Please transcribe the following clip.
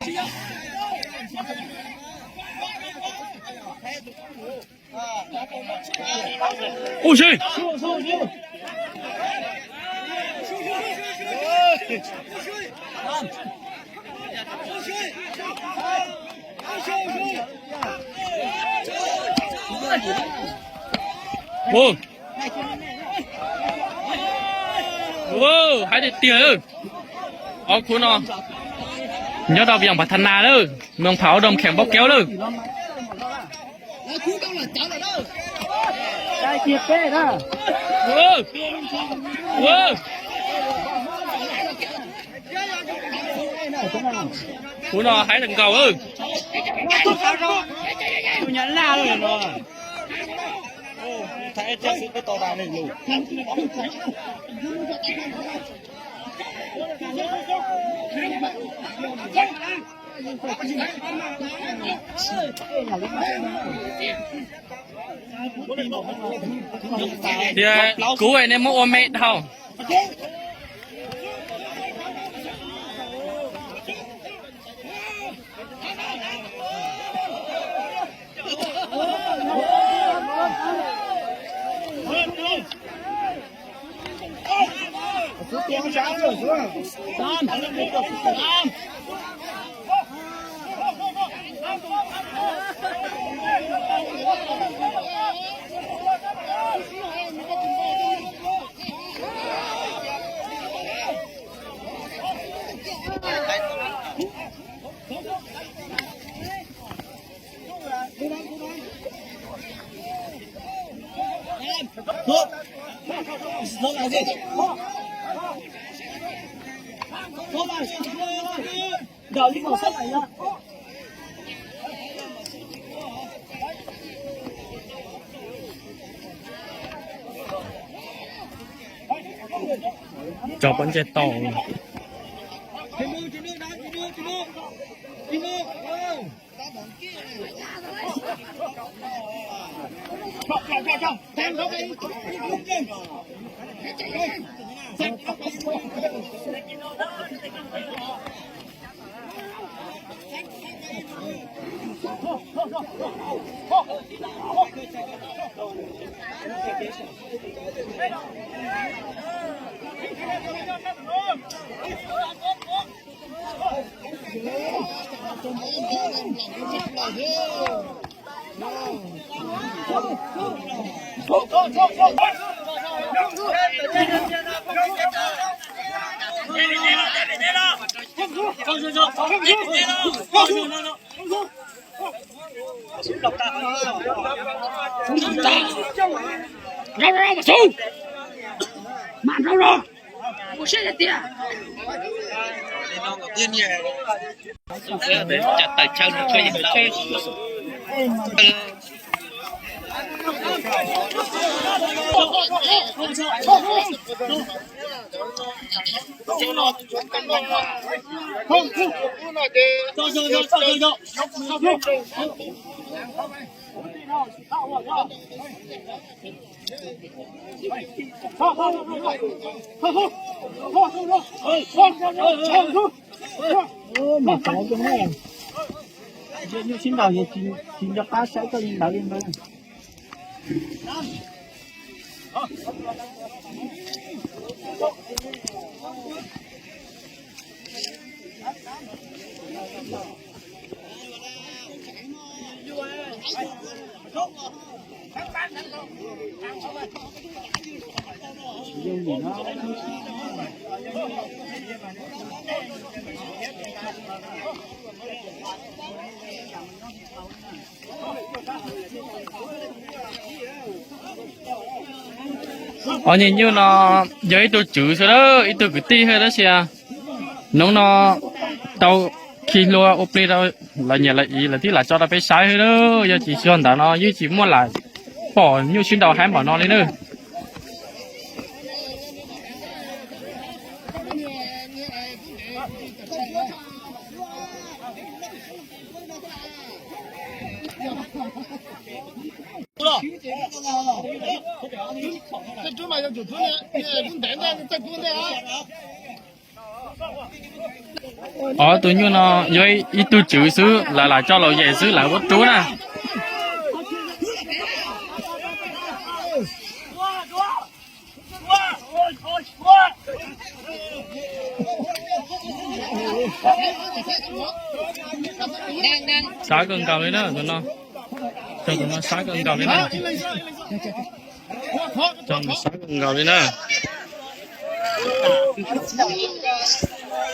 Ua si. Ua, ua, hais tiag tiag. Ob khub no nyob rau Vias Phav Thas Nas lawm, Moos Pham Au Doo Kheem Npauj Keub lawm. Khub no haib tag nkaus. Tias kuv nej muab ua me dhau. Tso pob ntseg tau. Mas cov zoo na, nyuj sib nraus ces tsis nco qab saib koj li ntawd li ntawd. Ob nyuag nyuj no yog ib tug tswv xwb lawm, ib tug kwv tij xwb tab sis hnub no tau khi hlua ua plig rau lawv niam lawv txiv lawv thiaj lam tso rau peb saib xwb lawm, yog tsis yog ntawd no yeej tsis muaj lam pom nyuj sib nraus haib npaum no li nawb. Ob tug nyuj no yog ib tug tswv xwb, lawv lam coj los yem xwb, lawv muab rub na. Sab kawg nkaus li na tus no. Cov tus no sab kawg nkaus li na. Cov no sab kawg nkaus li na.